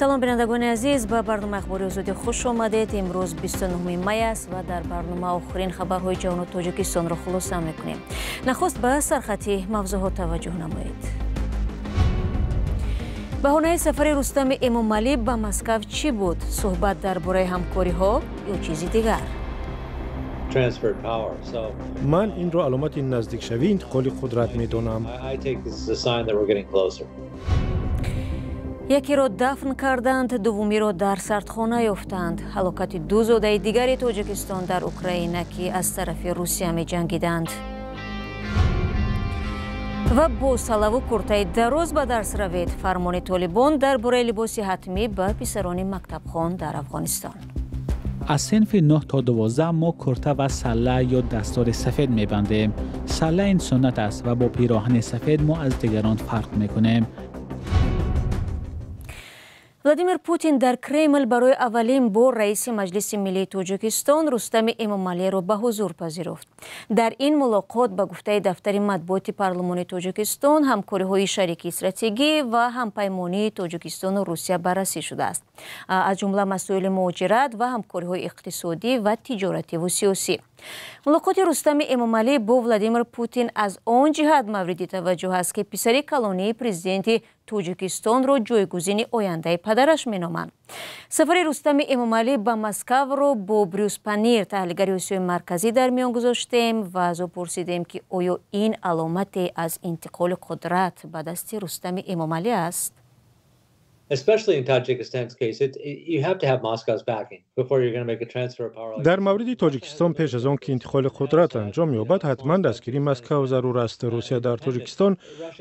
Салом, бинандагони азиз, ба барномаи Ахбори Озодӣ хуш омадед. Имрӯз 29 май аст ва дар барнома охирин хабарҳои ҷаҳону Тоҷикистонро хулоса мекунем. Нахуст ба сархати мавзӯъҳо таваҷҷӯҳ намоед. Баҳонаи сафари Рустами Эмомалӣ ба Москав чӣ буд? Суҳбат дар бораи ҳамкориҳо ё чизи дигар? Ман инро аломати наздикшавии интиқоли қудрат медонам. Якеро дафн карданд, дуввумиро дар сардхона ёфтанд. Ҳалокати ду зодаи дигари Тоҷикистон дар Украина, ки аз тарафи Русия меҷангиданд. Ва бо салаву куртаи дароз ба дарс равед. Фармони Толибон дар бораи либоси ҳатмӣ ба писарони мактабхон дар Афғонистон. Аз синфи 9 то 12 мо курта ва салла ё дастори сафед мебандем. Салла ин суннат аст ва бо пироҳани сафед мо аз дигарон фарқ мекунем. Владимир Путин дар Кремл барои аввалин бор раиси Маҷлиси миллии Тоҷикистон Рустами Эмомалиро ба ҳузур пазируфт. Дар ин мулоқот, ба гуфтаи дафтари матбуоти парлумони Тоҷикистон, ҳамкориҳои шарики стратегӣ ва ҳампаймонии Тоҷикистону Русия баррасӣ шудааст. Аз ҷумла масоили муҳоҷират ва ҳамкориҳои иқтисодӣ ва тиҷоративу сиёсӣ. Мулоқоти Рустами Эмомалӣ бо Владимир Путин аз он ҷиҳат мавриди таваҷҷӯҳ аст, ки писари калонии президенти Тоҷикистонро ҷойгузини ояндаи падараш меноманд. Сафари Рустами Эмомалӣ ба Москавро бо Брюс Панир, таҳлилгари Осиёи Марказӣ, дар миён гузоштем ва аз ӯ пурсидем, ки оё ин аломате аз интиқоли қудрат ба дасти Рустами Эмомалӣ аст? Дар мавриди Тоҷикистон пеш аз он ки интиқоли қудрат анҷом ёбад, ҳатман дастгирии Москав зарур аст. Русия дар Тоҷикистон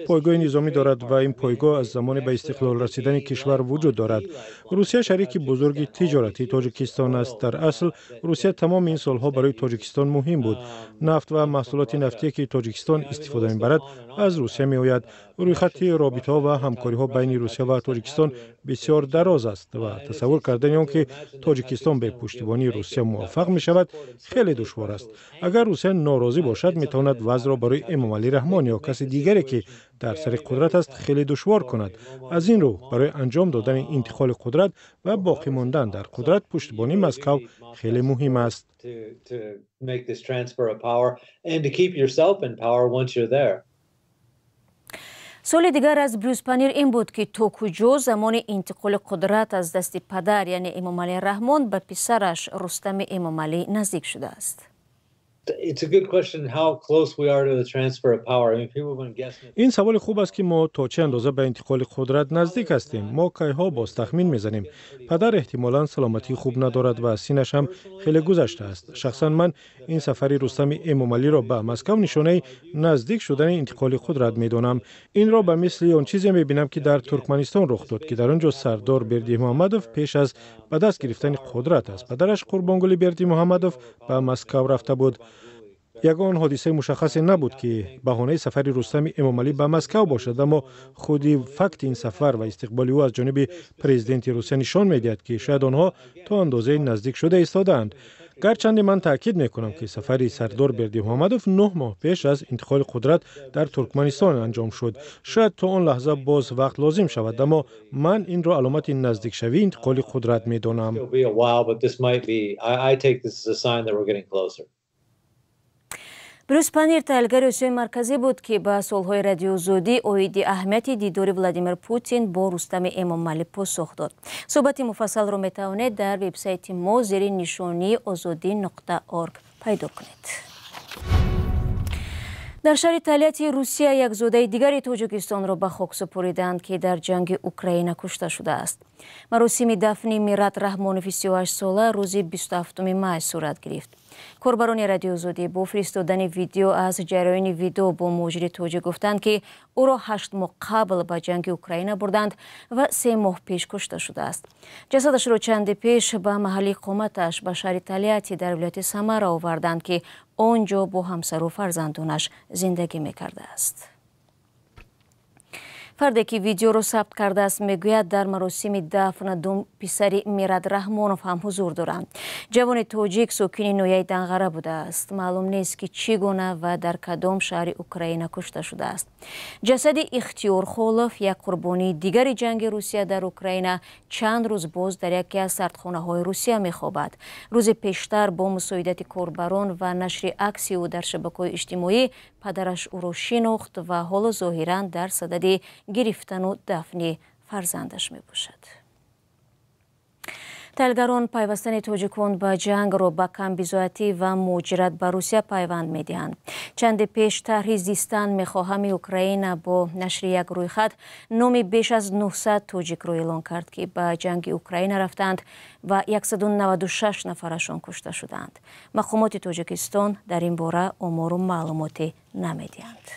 пойгоҳи низомӣ дорад ва ин пойгоҳ аз замони ба истиқлол расидани кишвар вуҷуд дорад. Русия шарики бузурги тиҷоратии Тоҷикистон аст. Дар асл Русия тамоми ин солҳо барои Тоҷикистон муҳим буд. Нафт ва маҳсулоти нафтие, ки Тоҷикистон истифода мебарад, аз Русия меояд. Рӯйхати робитаҳо ва ҳамкориҳо байни Русия ва Тоҷикистон бисёр дароз аст ва тасаввур кардани он ки Тоҷикистон бе пуштибонии Русия муваффақ мешавад, хеле душвор аст. Агар Русия норозӣ бошад, метавонад вазъро барои Эмомалӣ Раҳмон ё каси дигаре, ки дар сари қудрат аст, хеле душвор кунад. Аз ин рӯ барои анҷом додани интиқоли қудрат ва боқӣ мондан дар қудрат пуштибонии Москав хеле муҳим аст. Суоли дигар аз Брюс Панир ин буд, ки то куҷо замони интиқоли қудрат аз дасти падар, яъне Эмомалӣ Раҳмон, ба писараш Рустами Эмомалӣ наздик шудааст. Ин саволи хуб аст, ки мо то чӣ андоза ба интиқоли қудрат наздик ҳастем. Мо кайҳо боз тахмин мезанем. Падар эҳтимолан саломатии хуб надорад ва синаш ҳам хеле гузаштааст. Шахсан ман ин сафари Рустами Эмомалиро ба Москав нишонаи наздик шудани интиқоли қудрат медонам. Инро ба мисли он чизе мебинам, ки дар Туркманистон рух дод, ки дар он ҷо Сардор Бердимуҳаммадов пеш аз ба даст гирифтани қудрат аз падараш Қурбонгули Бердимуҳаммадов ба Москав рафта буд. Ягон ҳодисаи мушаххасе набуд, ки баҳонаи сафари Рустами Эмомалӣ ба Москав бошад, аммо худи факти ин сафар ва истиқболи ӯ аз ҷониби президенти Русия нишон медиҳад, ки шояд онҳо то андозаи наздик шуда истодаанд. Гарчанде ман таъкид мекунам, ки сафари Сардор Бердимуҳаммадов 9 моҳ пеш аз интиқоли қудрат дар Туркманистон анҷом шуд. Шояд то он лаҳза боз вақт лозим шавад, аммо ман инро аломати наздикшавии интиқоли қудрат медонам. Брюс Панир таҳлилгари Осиёи Марказӣ буд, ки ба суолҳои Радиоозодӣ оиди аҳамияти дидори Владимир Путин бо Рустами Эмомалӣ посух дод. Суҳбати муфассалро метавонед дар вебсайти мо зери нишонии озодӣ.орг пайдо кунед. Дар шаҳри Тольятти Русия як зодаи дигари Тоҷикистонро ба хок супуриданд, ки дар ҷанги Украина кушта шудааст. Маросими дафни Мират Раҳмонови 38-сола рӯзи 27 май сурат гирифт. Корбарони Радиоозодӣ бо фиристодани видео аз ҷараёни видео бо муҳоҷири тоҷик гуфтанд, ки ӯро 8 моҳ қабл ба ҷанги Украина бурданд ва 3 моҳ пеш кушта шудааст. Ҷасадашро чанде пеш ба маҳалли иқоматаш ба шаҳри Тольятти дар вилояти Самара оварданд, ки он ҷо бо ҳамсару фарзандонаш зиндагӣ мекардааст. Фарде ки видеоро сабт кардааст, мегӯяд, дар маросими дафн ду писари Мирад Раҳмонов ҳам ҳузур доранд. Ҷавони тоҷик сокини ноҳияи Данғара будааст. Маълум нест, ки чӣ гуна ва дар кадом шаҳри Украина кушта шудааст. Ҷасади Ихтиёр Холов, як қурбонии дигари ҷанги Русия дар Украина, чанд рӯз боз дар яке аз сардхонаҳои Русия мехобад. Рӯзи пештар бо мусоидати корбарон ва нашри акси ӯ дар шабакаҳои иҷтимоӣ падараш ӯро шинохт ва ҳоло зоҳиран дар садади гирифтану дафни фарзандаш мебошад. Таҳлилгарон пайвастани тоҷикон ба ҷангро ба камбизоатӣ ва муҳоҷират ба Русия пайванд медиҳанд. Чанде пеш тарҳи «Зистан мехоҳами» Украина бо нашри як рӯйхат номи беш аз 900 тоҷикро эълон кард, ки ба ҷанги Украина рафтанд ва 196 нафарашон кушта шуданд. Мақомоти Тоҷикистон дар ин бора омору маълумоте намедиҳанд.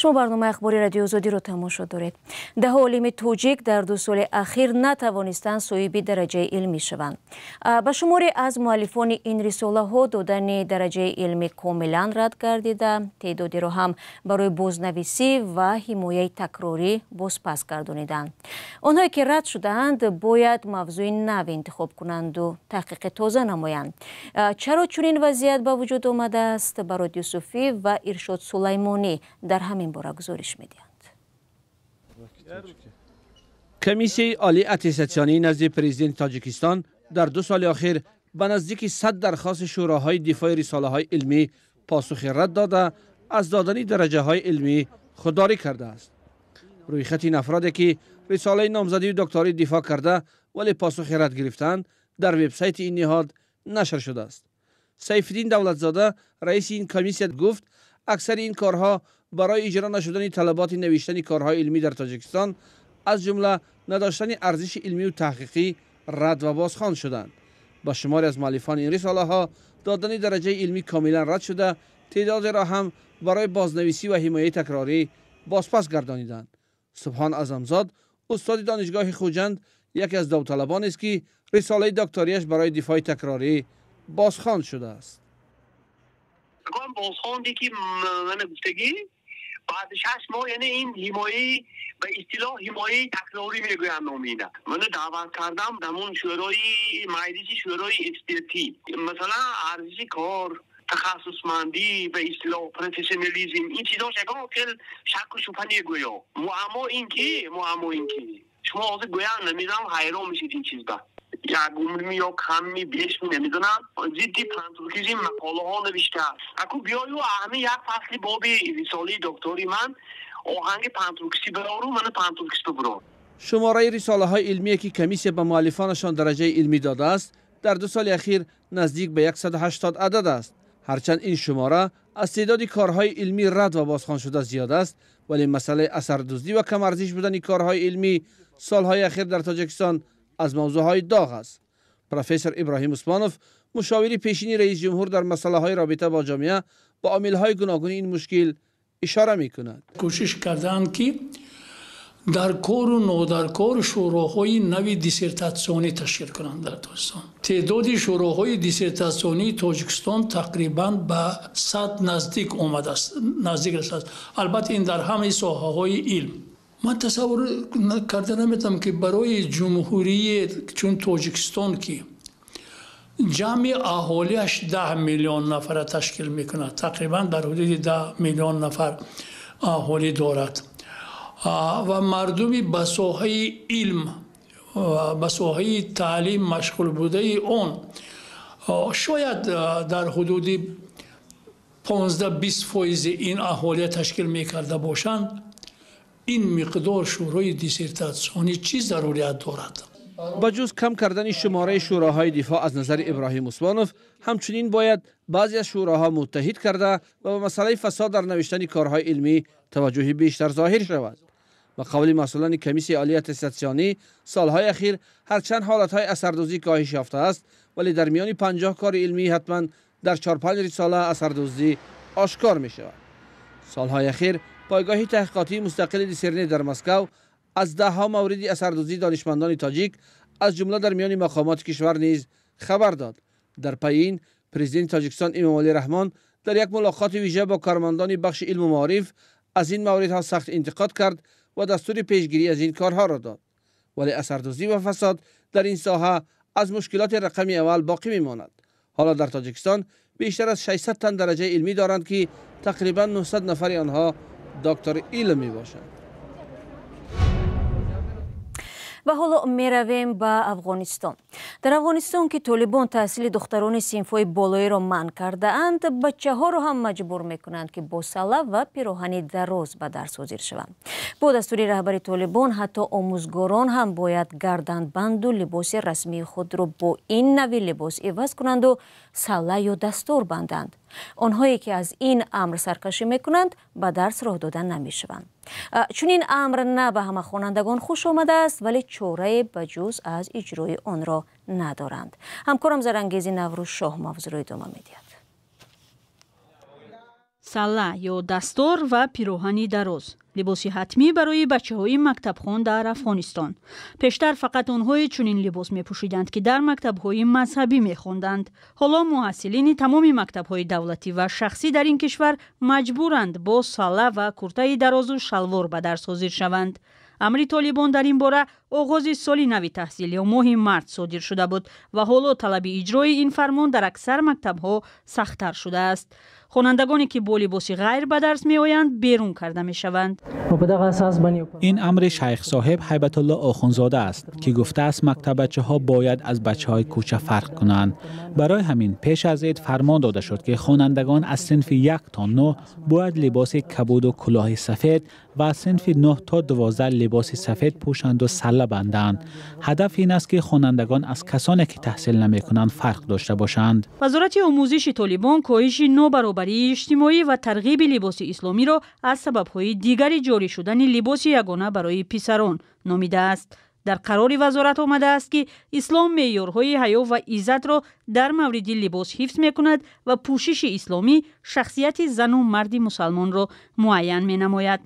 Шумо барномаи ахбори Радиои Озодиро тамошо доред. Даҳо олими тоҷик дар 2 соли ахир натавонистанд соҳиби дараҷаи илмӣ шаванд. Ба шуморе аз муаллифони ин рисолаҳо додани дараҷаи илмӣ комилан рад гардида, теъдодеро ҳам барои бознависӣ ва ҳимояи такрорӣ бозпас гардониданд. Онҳое ки рад шудаанд, бояд мавзӯи нав интихоб кунанду таҳқиқи тоза намоянд. Чаро чунин вазъият ба вуҷуд омадааст? Барод Юсуфӣ ва Иршод Сулаймонӣ дар ҳамин бора гузориш медиҳанд. Комиссияи олии аттестатсионии назди президенти Тоҷикистон дар 2 соли охир ба наздики 100 дархости шӯроҳои дифои рисолаҳои илмӣ посухи рад дода, аз додани дараҷаҳои илмӣ худдорӣ кардааст. Рӯйхати ин афроде ки рисолаи номзадию докторӣ дифоъ карда, вале посухи рад гирифтаанд, дар вебсайти ин ниҳод нашр шудааст. Сайфиддин Давлатзода, раиси ин комиссия, гуфт, аксари ин корҳо барои иҷро нашудани талаботи навиштани корҳои илмӣ дар Тоҷикистон, аз ҷумла надоштани арзиши илмию таҳқиқӣ, рад ва бозхон шуданд. Ба шуморе аз муаллифони ин рисолаҳо додани дараҷаи илмӣ комилан рад шуда, теъдодеро ҳам барои бознависӣ ва ҳимояи такрорӣ бозпас гардониданд. Субҳон Аъзамзод, устоди Донишгоҳи Хуҷанд, яке аз довталабонест, ки рисолаи докторияш барои дифои такрорӣ бозхон шудааст. Бозхонде ки мана гуфтагӣ, баъди 6 моҳ, яъне ин ҳимояи, ба истилоҳ, ҳимояи такрорӣ мегӯянд номина. Мана даъват кардам ҳамун шӯрои маҷлиси шӯрои экспертӣ. Масалан, арзиши кор, тахассусмандӣ, ба истилоҳ профессионализм, ин чизош ягон хел шакку шубҳа негӯё. Муаммо ин ки шумо ҳозир гӯянд, намедонам, ҳайрон мешед ин чиз ба як умрми ё камми бешми, намедонам, зидди пантуркизм мақолаҳо навиштааст. Аку биёю ҳамин як фасли боби рисолаи доктори ман оҳанги пантуркистӣ барору, мана пантуркист бибурор. Шумораи рисолаҳои илмие ки комиссия ба муаллифонашон дараҷаи илмӣ додааст, дар 2 соли ахир наздик ба 180 адад аст. Ҳарчанд ин шумора аз теъдоди корҳои илмӣ рад ва бозхон шуда зиёд аст, вале масъалаи асардуздӣ ва камарзиш будани корҳои илмӣ солҳои ахир дар Тоҷикистон аз мавзӯъҳои доғ аст. Профессор Иброҳим Усмонов, мушовири пешини раис ҷумҳур дар масъалаҳои робита бо ҷомеа, ба омилҳои гуногуни ин мушкил ишора мекунад. Кӯшиш карданд, ки дар кору нодаркор шӯроҳои нави диссертатсионӣ ташкил кунанд дар Тоҷикистон. Теъдоди шӯроҳои диссертатсионии Тоҷикистон тақрибан ба 100 наздик омадааст, наздик расидааст. Албатта, ин дар ҳамаи соҳаҳои илм. Ман тасаввур карда наметавонам, ки барои ҷумҳурие чун Тоҷикистон, ки ҷамъи аҳолиаш 10 миллион нафара ташкил мекунад, тақрибан дар ҳудуди 10 миллион нафар аҳолӣ дорад ва мардуми ба соҳаи илм, ба соҳаи таълим машғул будаи он шояд дар ҳудуди 15-20 фоизи ин аҳолия ташкил мекарда бошанд, ин миқдор шӯрои диссертатсионӣ чӣ зарурият дорад? Ба ҷуз кам кардани шумораи шӯроҳои дифоъ, аз назари Иброҳим Усмонов, ҳамчунин бояд баъзе аз шӯроҳо муттаҳид карда ва ба масъалаи фасод дар навиштани корҳои илмӣ таваҷҷӯҳи бештар зоҳир шавад. Ба қавли масъулони Комиссияи олии аттестатсионӣ, солҳои ахир ҳарчанд ҳолатҳои асардуздӣ коҳиш ёфтааст, вале дар миёни 50 кори илмӣ ҳатман дар чорпанҷ рисола асардуздӣ ошкор мешавад. Солҳои ахир пойгоҳи таҳқиқотии мустақили Диссернет дар Москав аз даҳҳо мавриди асардуздии донишмандони тоҷик, аз ҷумла дар миёни мақомоти кишвар низ хабар дод. Дар пайи ин президенти Тоҷикистон Эмомалӣ Раҳмон дар як мулоқоти вижа бо кормандони бахши илму маориф از این موردها سخت انتقاد کرد و دستور پیشگیری از این کارها را داد. ولی اثردوزی و فساد در این ساحه از مشکلات رقم اول باقی میماند. حالا در تاجیکستان بیشتر از 600 تن درجه علمی دارند که تقریبا 900 نفر آنها دکتر علم می باشند. Ва ҳоло меравем ба Афғонистон. Дар Афғонистон, ки толибон таҳсили духтарони синфҳои болоиро манъ кардаанд, бачаҳоро ҳам маҷбур мекунанд, ки бо салла ва пироҳани дароз ба дарс ҳозир шаванд. Бо дастури раҳбари толибон ҳатто омӯзгорон ҳам бояд гарданбанду либоси расмии худро бо ин нави либос иваз кунанду салла ё дастор банданд. Онҳое ки аз ин амр саркашӣ мекунанд, ба дарс роҳ дода намешаванд. Чунин амр на ба ҳама хонандагон хуш омадааст, вале чорае ба ҷуз аз иҷрои онро надоранд. Ҳамкорам Зарангези Наврӯзшоҳ мавзӯъро идома медиҳад. Салла ё дастор ва пироҳани дароз либоси ҳатмӣ барои бачаҳои мактабхон дар Афғонистон. Пештар фақат онҳое чунин либос мепӯшиданд, ки дар мактабҳои мазҳабӣ мехонданд. Ҳоло муҳассилини тамоми мактабҳои давлатӣ ва шахсӣ дар ин кишвар маҷбуранд бо салла ва куртаи дарозу шалвор ба дарс ҳозир шаванд. Амри толибон дар ин бора оғози соли нави таҳсил ё моҳи март содир шуда буд ва ҳоло талаби иҷрои ин фармон дар аксар мактабҳо сахттар шудааст. Хонандагоне ки бо либоси ғайр ба дарс меоянд, берун карда мешаванд. Ин амри шайх соҳиб Ҳайбатулло Охунзода аст, ки гуфтааст мактаббачаҳо бояд аз бачаҳои кӯча фарқ кунанд. Барои ҳамин пеш аз ид фармон дода шуд, ки хонандагон аз синфи 1 то 9 бояд либоси кабуду кулоҳи сафед ва аз синфи 9 то 12 либоси сафед пӯшанду салла банданд. Ҳадаф ин аст, ки хонандагон аз касоне ки таҳсил намекунанд фарқ дошта бошанд. Вазорати омӯзиши толибон коҳиши нобаробарии иҷтимоӣ ва тарғиби либоси исломиро аз сабабҳои дигари ҷорӣ шудани либоси ягона барои писарон номидааст. Дар қарори вазорат омадааст, ки ислом меъёрҳои ҳаё ва иззатро дар мавриди либос ҳифз мекунад ва пӯшиши исломӣ шахсияти зану марди мусалмонро муайян менамояд.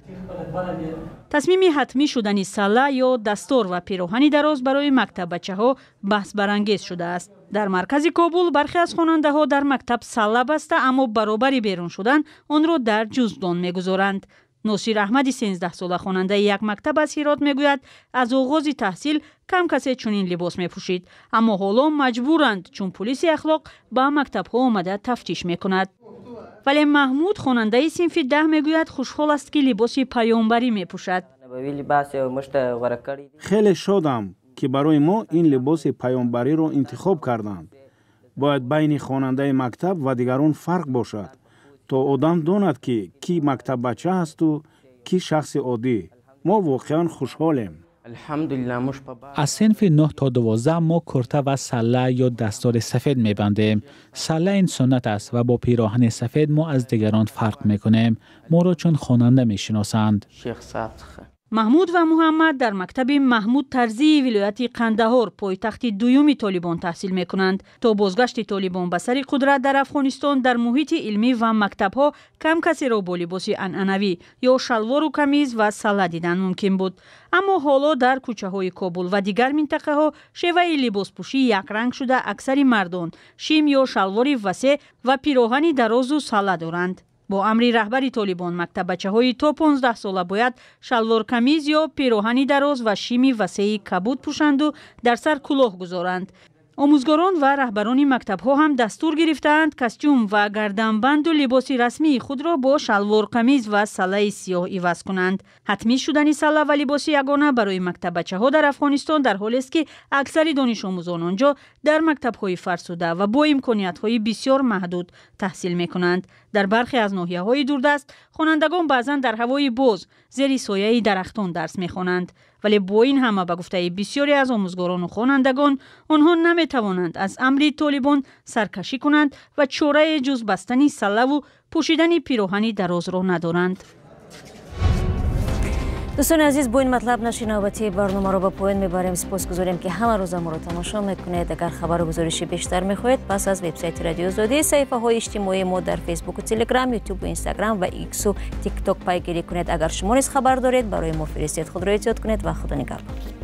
Тасмими ҳатмӣ шудани салла ё дастор ва пироҳани дароз барои мактаббачаҳо баҳсбарангез шудааст. Дар маркази Кобул бархе аз хонандаҳо дар мактаб салла баста, аммо баробари берун шудан онро дар ҷуздон мегузоранд. Носир Аҳмади 13сола, хонандаи як мактаб аз Ҳирот, мегӯяд, аз оғози таҳсил кам касе чунин либос мепӯшид, аммо ҳоло маҷбуранд, чун пулиси ахлоқ ба мактабҳо омада тафтиш мекунад. Вале Маҳмуд, хонандаи синфи 10, мегӯяд, хушҳол аст, ки либоси паёмбарӣ мепӯшад. Хеле шодам, ки барои мо ин либоси паёмбариро интихоб карданд. Бояд байни хонандаи мактаб ва дигарон фарқ бошад, то одам донад, ки кӣ мактаббача ҳасту кӣ шахси оддӣ. Мо воқеан хушҳолем. Аз синфи 9 то 12 мо курта ва салла ё дастори сафед мебандем. Салла ин суннат аст ва бо пироҳани сафед мо аз дигарон фарқ мекунем. Моро чун хонанда мешиносанд. Маҳмуд ва Муҳаммад дар мактаби Маҳмуд Тарзии вилояти Қандаҳор, пойтахти дуюми толибон, таҳсил мекунанд. То бозгашти толибон ба сари қудрат дар Афғонистон дар муҳити илмӣ ва мактабҳо кам касеро бо либоси анъанавӣ ё шалвору камиз ва салла дидан мумкин буд. Аммо ҳоло дар кӯчаҳои Кобул ва дигар минтақаҳо шеваи либоспӯшӣ якранг шуда, аксари мардон шим ё шалвори васеъ ва пироҳани дарозу салла доранд. Бо амри раҳбари толибон мактаббачаҳои то 15 сола бояд шалворкамиз ё пироҳани дароз ва шими васеи кабуд пӯшанду дар сар кулоҳ гузоранд. Омӯзгорон ва раҳбарони мактабҳо ҳам дастур гирифтаанд костюм ва гарданбанду либоси расмии худро бо шалворқамиз ва саллаи сиёҳ иваз кунанд. Ҳатмӣ шудани салла ва либоси ягона барои мактаббачаҳо дар Афғонистон дар ҳолест, ки аксари донишомӯзон онҷо дар мактабҳои фарсуда ва бо имкониятҳои бисёр маҳдуд таҳсил мекунанд. Дар бархе аз ноҳияҳои дурдаст хонандагон баъзан дар ҳавои боз зери сояи дарахтон дарс мехонанд. Вале бо ин ҳама, ба гуфтаи бисёре аз омӯзгорону хонандагон, онҳо наметавонанд аз амри толибон саркашӣ кунанд ва чорае ҷуз бастани саллаву пӯшидани пироҳани дарозро надоранд. Дӯстони азиз, бо ин матлаб нашри навбатии барномаро ба поён мебарем. Сипосгузорем, ки ҳама рӯза моро тамошо мекунед. Агар хабару гузориши бештар мехоҳед, пас аз вебсайти Радиои Озодӣ, саҳифаҳои иҷтимоии мо дар Фейсбуку, Телеграм, Ютубу, Инстаграм ва Иксу Тикток пайгирӣ кунед. Агар шумо низ хабар доред, барои мо фиристед. Худро эҳтиёт кунед ва Худо нигаҳбон.